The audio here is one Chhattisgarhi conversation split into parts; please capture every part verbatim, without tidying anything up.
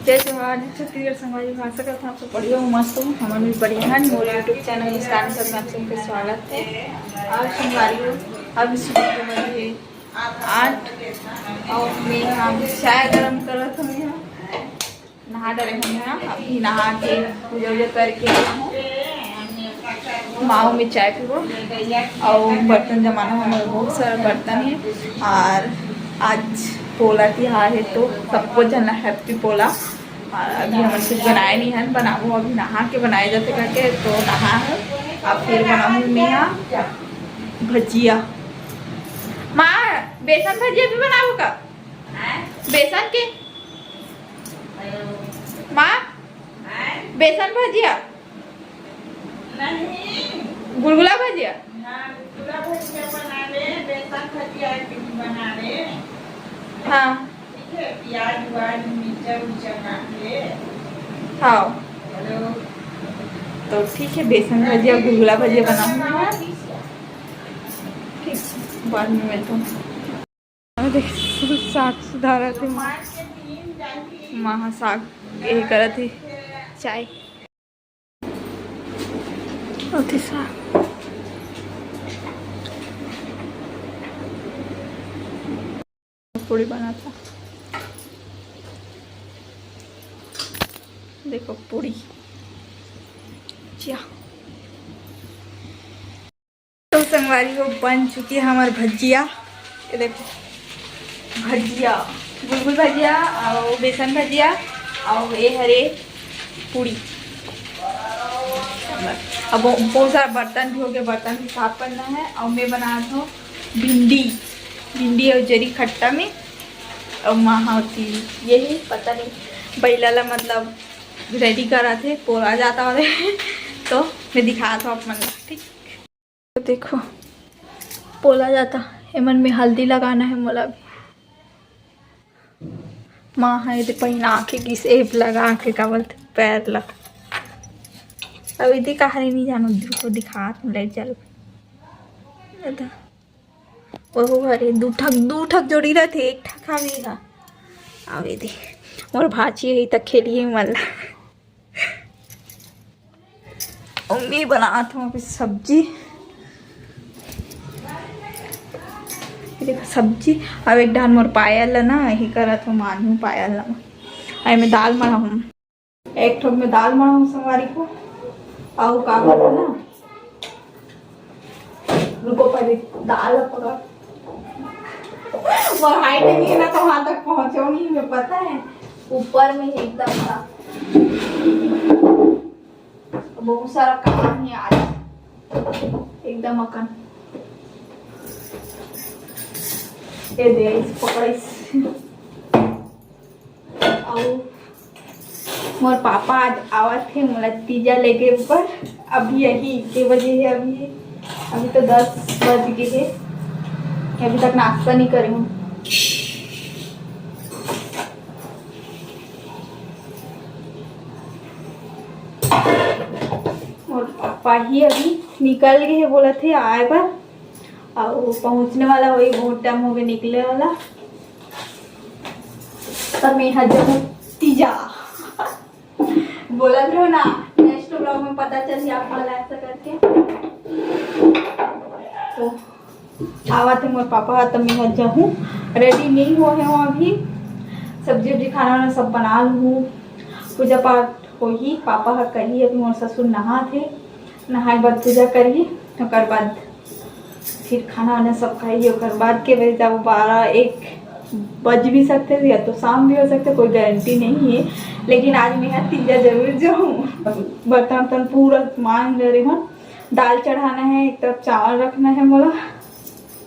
जय जोहार, जय छत्तीसगढ़ संगवारी हो। आशा करत हंव आप सब बढ़िया हो, मस्त हो। हमन भी बढ़िया हन। मोर YouTube चैनल मुस्कान सब में आप सबके स्वागत हे। अउ संगवारी हो, अभी सुबह के बजे हे आठ, अउ मैं यहाँ चाय गरम करत हंव। यहाँ नहा डरे हंव, यहाँ अभी नहा के पूजा उजा करके आए हंव। माँ में चाय पीबो अउ बर्तन जमाना हे, हमर बहुत सारा बर्तन हे। अउ आज पोला तिहार हे तो सबको झन ला happy पोला। अउ अभी हमन कुछ बनाए नइ हन, बनाबो अभी नहा के बनाए जाथे करके, तो नहा हंव। अउ फिर बनाहूँ मैं यहाँ भजिया। माँ, बेसन भजिया भी बनाबो का? बेसन के? माँ, बेसन भजिया? नहीं। गुलगुला भजिया? हाँ, गुलगुला भजिया बना ले, बेसन भजिया भी बना ले। हाँ। ठीक है, प्याज व्याज, मिर्चा उर्चा काट ले। हाँ। Hello। तो ठीक है, बेसन भजिया, गुलगुला भजिया बनाऊंगी मैं। ठीक, बाद में मिलता हूँ। अउ देख, साग सुधारत हे माँ। माँ ह साग ये करत हे, चाय। अउ ते साग। पूड़ी बनात हे। देखो पूड़ी। जा। तो संगवारी हो, बन चुके हे हमर भजिया। ये देखो, भजिया, गुलगुल भजिया अउ बेसन भजिया अउ ये हरे पूड़ी। अब बहुत सारा बर्तन भी हो गे, बर्तन भी साफ करना हे। अउ मैं बनात हंव भिंडी, भिंडी अउ जरी खट्टा में। अउ माँ होती ये ही पता नहीं, बैला ला मतलब ready करत हे, पोला जात हे। तो मैं दिखात हंव आप मन ला, ठीक। तो देखो, पोला जात हे, एमन में हल्दी लगाना हे मोला भी। माँ ह एदे पहिना के गिस, एब लगा के, का बोलथे, पैर ला। अउ एदे कहाँ ले नइ जानव, देखो दिखात हंव, ले चल। एदे, ओहो, अरे, दू ठक, दू ठक जोड़ी रहिथे, एक ठक हवे हा। अउ एदे, मोर भांची हे, त खेलही एमन ला। अउ मैं बनात हंव अभी सब्जी। ये देखो सब्जी। अउ एक डाहर मोर पायल ला ना, यही करत हंव, मानहूँ पायल ला। अउ मैं दाल मढ़ाहूँ, एक ठोक में दाल मढ़ाहूँ संगवारी हो। अउ का करहूँ ना, रुको, पहले दाल ला पकड़। मोर height नहीं है ना, तो वहां तक पहुंचो नहीं, मैं पता है, ऊपर में है एकदम का। बहुत सारा काम है आज, एकदम अकन। ये दे, इस पकड़ इस। अउ मोर पापा आज आवत हे मोला तीजा लेगे बर। अभी यही के बजे हे? अभी, अभी तो दस बज गे हे, अभी तक नाश्ता नहीं करे हूँ। मोर पापा ही अभी निकल गे हे, बोलत हे आए बर, अउ पहुँचने वाला होही, बहुत टाइम हो गए निकले वाला। तब मैं हा जब तीजा बोलत रहो ना, next vlog में पता चल जाए आप वाला ऐसा करके। तो आवत हे मोर पापा, त मैं ह जाहूँ, ready नहीं होए हूँ अभी। सब्जी उब्जी खाना वाना सब बना लूँ, पूजा पाठ होही, पापा ह करही। अभी मोर ससुर नहात हे, नहाए के बाद पूजा करही, ओकर बाद फिर खाना वाना सब खाही। ओकर बाद के बजे जाबो, बारह एक बज भी सकथे या तो शाम भी हो सकथे, कोई गारंटी नहीं है। लेकिन आज मैं ह तीजा जरूर जाहूँ। बर्तन उर्तन पूरा मांज डरे हूँ। दाल चढ़ाना है, एक तरफ चावल रखना है मोला।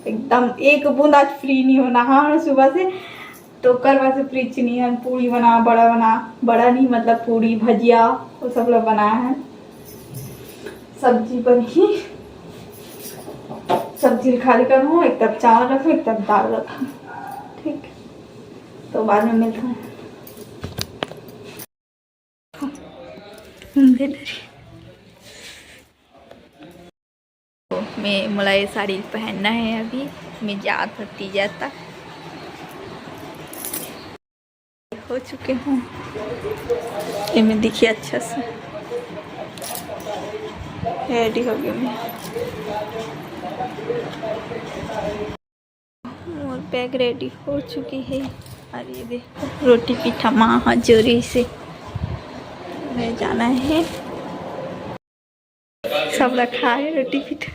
एकदम एक बूंद आज free नहीं हो, नहा हूँ सुबह से, तो ओकर बाद से free नहीं है। पूड़ी बना, बड़ा बना, बड़ा नहीं मतलब पूड़ी भजिया, वो सब लोग बनाया है। सब्जी बनही, सब्जी खाली करूँ, एक तरफ चावल रखूँ, एक तरफ दाल रखूँ। ठीक, तो बाद में मिलते हैं। मैं, मोला ये साड़ी पहनना है, अभी मैं जात हूँ तीजा तक। हो चुके हूँ। ये मैं दिखी अच्छा से रेडी हो गई मैं। मोर बैग रेडी हो चुकी है। और ये दे, रोटी पीठा माँ ह जोरी से ले जाना है। सब रखा है रोटी पीठा।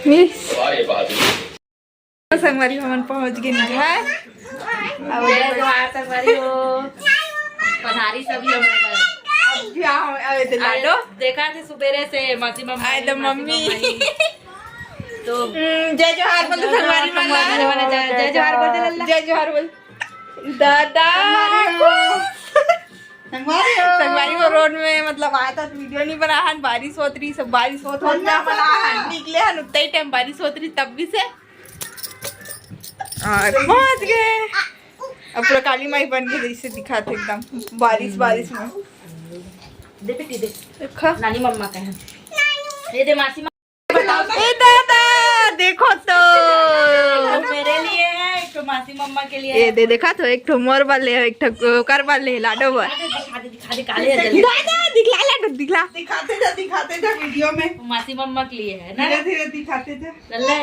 मिस। संगवारी, हमन पहुंच गए घर। अब जय जोहार संगवारी हो। पधारी सभी हमर घर। अब क्या हो, अबे तो लाडो। देखा थे सुबेरे से मासी मम्मा, आए तो मासी मम्मी। मम्मा ही। तो हम्म, जय जोहार बोल दे संगवारी मन ला। जय, जय जोहार बोल दे लल्ला। जय जोहार बोल। दादा। संगवारी हो। संगवारी हो, रोड में मतलब आए तो वीडियो नहीं बना हन, बारिश होत रही, सब बारिश होत होत ना बना हन, निकले हन उतना ही टाइम बारिश होत रही तब भी से। और पहुंच गए। अब पूरा काली माई बन के जैसे दिखाते एकदम बारिश, बारिश में। दे बेटी दे। देखा। नानी मम्मा का है। ये दे मासी। ए दादा, देखो तो। मेरे लिए है, एक ठो मासी मम्मा के लिए ये है। दे, देखा तो, एक ठो मोर वाले है, एक ठो ओकर वाले है, लाडो बर। दिखा दे, दिखा दे, दिखा दे, काले है जल्दी। दादा, दिखला, लाडो, दिखला। दिखाते जा, दिखाते जा वीडियो में। मासी मम्मा के लिए है ना? धीरे धीरे दिखाते जा। लल्ले।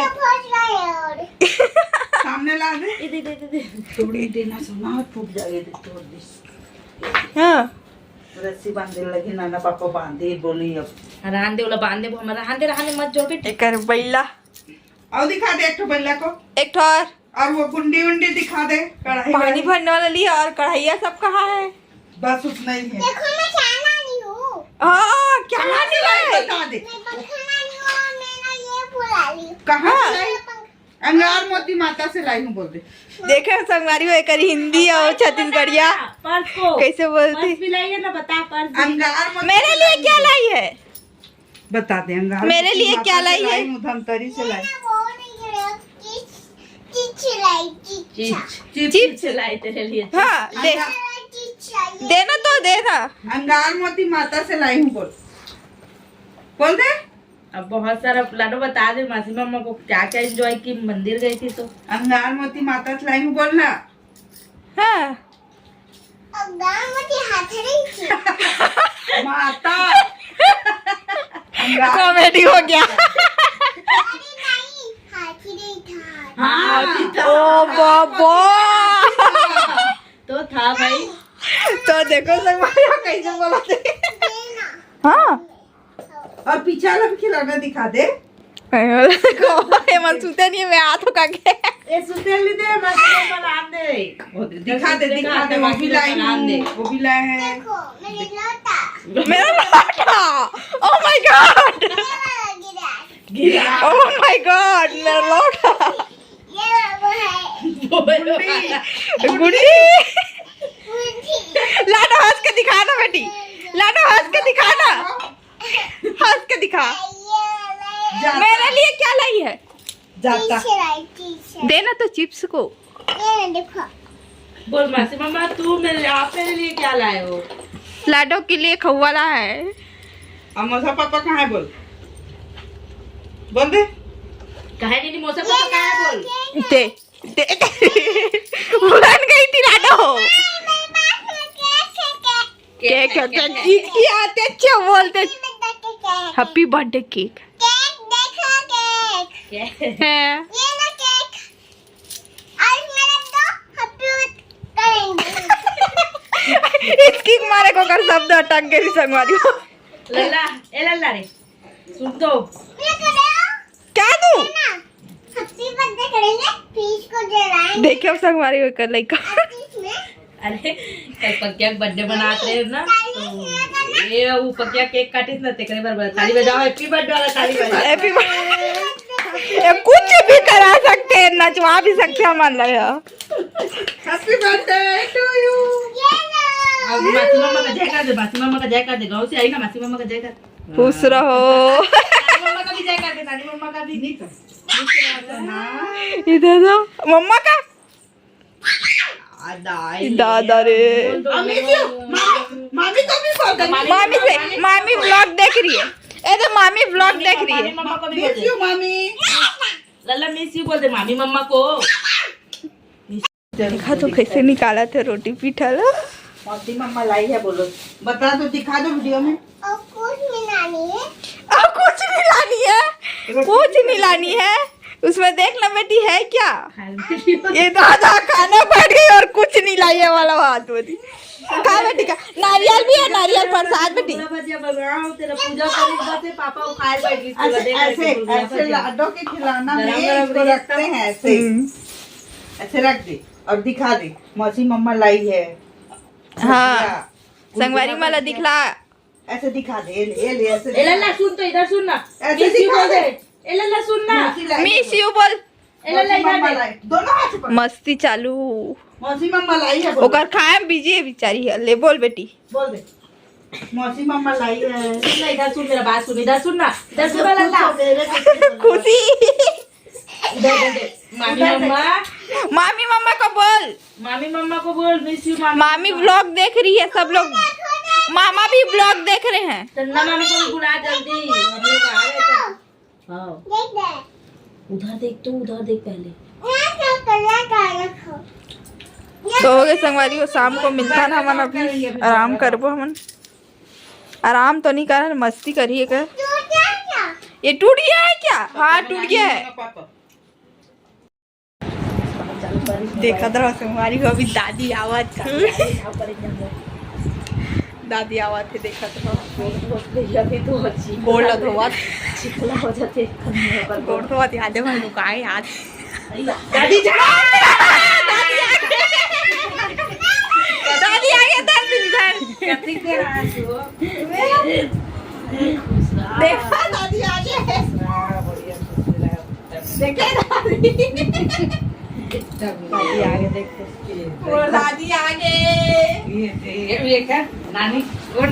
सामने ला दे। ये दे, दे, दे, दे। थोड़ी देना सुना, टूट जाएगी, तोड़ दे। हाँ। रस्सी बांधे लगी, नाना पापा बांधे बोली अब। रहन दे, ओला बांध दे, वो हमारा रहन दे, रहन दे, मत जोड़ बेटी। एकर बैला। और दिखा दे एक ठो बैला को। एक ठो और। और वो गुंडी उंडी दिखा दे, कढ़ाई पानी वाली। भरने वाला लिया और कढ़ाइया सब कहाँ है? बस उतना ही है। देखो, मैं क्या ला रही हूँ। हाँ, क्या ला रही है? बता दे। मैं पंखा ला रही हूँ और मैं ना ये फूल ला रही हूँ। कहाँ से हाँ। लाई? ये पंखा। अंगार मोती माता से लाई हूँ बोल दे। देखे संगवारी हो, एकर हिंदी और छत्तीसगढ़िया पर्स को। कैसे बोलती? पर्स भी लाई है ना, बता पर्स भी। अंगार मोती मेरे से लिए लाई क्या हूँ। लाई है? बता दे अंगार मेरे मोती लिए माता क्या से लाई है? लाई हूँ, धमतरी से लाई। मैं बोल रही हूँ, चिप्स, चिप्स लाई, चिप्स। Chips, chips chips. लाई तेरे लिए। हाँ, दे। अंगार चिप्स लाई। देना तो दे था। अंगार मोती माता से लाई हूँ बोल। बोल दे। अब बहुत सारा लाडो बता दे मासी मम्मा को क्या क्या एंजॉय की, मंदिर गई थी तो। अंगार मोती माता से लाई हूँ बोलना। हाँ। अंगार मोती हाथ रही थी। माता। अंगार कॉमेडी हो गया। अरे नहीं, हाथी नहीं था। हाँ। ओ बाबा। तो था भाई। तो देखो संगवारी हो कैसे बोला थे। देना। हाँ। और पीछे वाला भी खिलौना दिखा दे। ए मन सुते नहीं, मैं हाथ उठा के। ए सुते नहीं दे, मैं तो बना दे। वो दे, दिखा दे, दिखा दे, वो भी लाई हूँ, वो भी लाए हैं। देखो, मेरे लोटा। मेरा लोटा। Oh my God। मेरा गिलास। गिलास। Oh my God, मेरा लोटा। ये वो है। गुड्डी। गुड्डी। गुड्डी। लाडो हंस के दिखा ना बेटी, लाडो हंस के दिखा ना। हंस के दिखा। जा। मेरे लिए क्या लाई है? जाता। चिप्स लाई, चिप्स। देना तो चिप्स को। ये देखो। बोल मासी मम्मा, तू मेरे, आप मेरे लिए क्या लाए हो? लाडो के लिए खौवा ला है। अब मोसा पापा कहाँ है बोल? बोल दे। कहाँ है दीदी, मोसा पापा कहाँ है बोल? दे, दे, दे। भूल गई थी लाडो। मेरे पास में केक है, केक। Cake, cake, cake. इसकी आते अच्छे बोलते। Happy birthday cake। Happy birthday cake। Cake देखो, केक। केक। है। ये लो केक। और मेरा दो happy birthday करेंगे। इसकी मारे को कर शब्द अटक गए संगवारी। लल्ला, ए लल्ला रे। सुन तो। ये करो। क्या दूं? है ना? Happy birthday करेंगे, फिर इसको जलाएंगे। देखिए, अब संगवारी होकर लइका। और इसमें अरे, कल पक्किया के बर्थडे मनात रहे ना, तो ये वो पक्किया केक काटिस ना, तेकरे बर ताली बजाओ, हैप्पी बर्थडे वाला ताली बजाओ। Happy birthday। ये कुछ भी करा सकते हैं, नचवा भी सकते हैं, मान लो यार। Happy birthday to you। ये लो। अब मासी मम्मा का जय कर दे, मासी मम्मा का जय कर दे, गाँव से आई ना, मासी मम्मा का जय कर। खुश रहो। नानी मम्मा का भी जय कर दे, नानी मम्मा का भी। इधर ना, मम्मा का। दादा रे। बोल दो, मामी क्यों? मामी, मामी को भी बोल दो। मामी से, मामी vlog देख रही है। ए तो मामी vlog देख रही है। मामी मम्मा को भी बोल दे। Miss you, मामी। लल्ला miss you बोल दे मामी मम्मा को। देखा तो कैसे निकालत हे रोटी पीठा ला। मौसी मम्मा लाई है, बोलो, बता दो, दिखा दो वीडियो में। और कुछ नहीं लानी है। और कुछ नहीं लानी है, कुछ नहीं लानी है। उसमें देख ना बेटी, है क्या? ये दादा खाना बैठ गई और कुछ नहीं लाई है वाला बात बोली। खा बेटी, खा। नारियल भी है, नारियल प्रसाद बेटी। गुलगुला भजिया बनाओ, तेरा पूजा करे के बाद से पापा वो खाए बैठ गई, ऐसे, देख ऐसे, ऐसे गुलगुला ऐसे भजिया। लाडो के खिलौना गरम में गरम इसको रखते हैं ऐसे। हम्म। ऐसे रख दे और दिखा दे, मौसी मम्मा लाई है। हाँ। भजिया, संगवारी गुलगुला माला भजिया। दिखला। ऐसे दिखा दे, ये ले, ये ले, ऐसे ए लल्ला, सुन तो, इधर सुन ना। ऐसे मिस यू दिखा बोल दे। दे। ए लल्ला, सुन ना। मौसी लाई है। मिस यू बोल। ए लल्ला, मौसी इधर मम्मा दे। लाई। दोनों हाथ ऊपर। मस्ती चालू। मौसी मम्मा लाई है, बोलो। ओकर खाए में बिजी है बेचारी है। ले बोल बेटी। बोल दे। मौसी मम्मा लाई है। सुन ना, इधर सुन, मेरा बात सुन, इधर सुन ना। इधर सुन ना, लल्ला। खुशी। इधर दे दे। मामी मम्मा। मामी मम्मा को बोल। मामी मम्मा को बोल, मिस यू मामी। मामी व्लॉग देख रही है सब लोग। मामा भी व्लॉग देख रहे हैं। चंदा मामी को भी बुला जल्दी, हम लोग आ रहे हैं। हाँ। उधर देख तो, उधर देख पहले। तो हो गए संगवारी हो, शाम को मिलता ना हमन, अभी आराम करबो हमन। आराम तो नहीं कर, मस्ती करिए कर। ये टूट गया है क्या? हाँ, टूट गया है। देखत रहो संगवारी हो, अभी दादी आवत का। दादी आवत है, देखत रहो। गोड़ ला धोवत। चिखला हो जाते। गोड़ धोवत याद है, मैं लुकाए याद। दादी जा। दादी आ गई, दस दिन घर। कथी के रहा है तू? देखा, दादी आ गई। देखे दादी। दादी आ गई, देखो। वो दादी आ गई। ये, ये, ये क्या? नानी, उठ।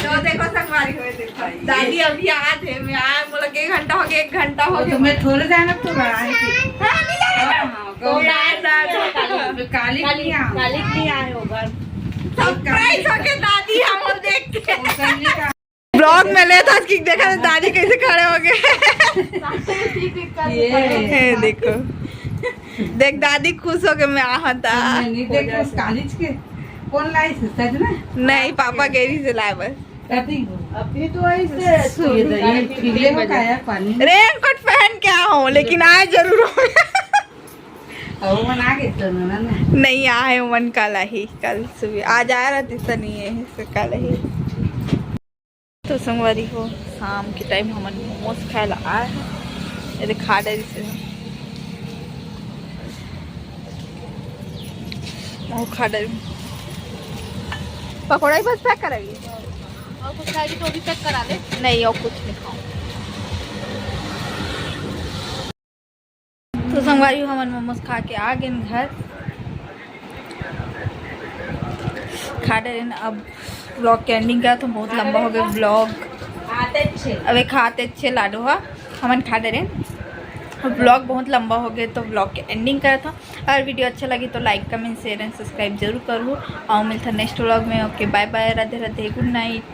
तो देखो संगवारी हो, देखो। दादी अभी आत हे, मैं आए, बोला कि एक घंटा हो गया, एक घंटा हो वो गया। तो मैं थोड़े जाना तो रहा है। हाँ, नहीं जाना। हाँ, हाँ, तो गौरी। दादा, काली, काली, काली नहीं आए होगा। सरप्राइज होके दादी हम लोग देख के। वो करने का। ब्लॉग में ले था कि देखा दादी कैसे खड़े हो गए। ये। ये देखो, देख दादी खुश हो गए, मैं आहा था। नहीं, नहीं, देख उस कॉलेज के कौन लाई से, सच में? नहीं, पापा गेरी से लाए बस। कथी? अभी तो ऐसे सु- ये तो ये फिर ले हो काया पानी। रेनकोट पहन के आए हो, लेकिन आए जरूर हो। अब मन आ गए तो ना, ना। नहीं आए, मन कल आई, कल सुबह। आज आया रहती तो नहीं है, तो कल आई। तो संगवारी हो, शाम के टाइम हमन मोमोज खाए ला आए हैं। ये देख, खा डरी से वो खा डरी। पकौड़ा ही बस पैक करेगी। और कुछ खाएगी तो भी पैक करा ले। नहीं, और कुछ नहीं खाऊँ। तो संगवारी हो, हमन मोमोज खा के आ गए घर। खा डरेन, अब ब्लॉग के एंडिंग करत हों, बहुत लंबा हो गया ब्लॉग। खाते अच्छे। अबे खाते अच्छे लाडो हा, हमन खा डरेन। अब ब्लॉग बहुत लंबा हो गया, तो ब्लॉग के एंडिंग करत हों। और वीडियो अच्छा लगी तो लाइक, कमेंट, शेयर एंड सब्सक्राइब जरूर करू। और मिलता नेक्स्ट ब्लॉग में। ओके, बाय बाय, राधे राधे, गुड नाइट।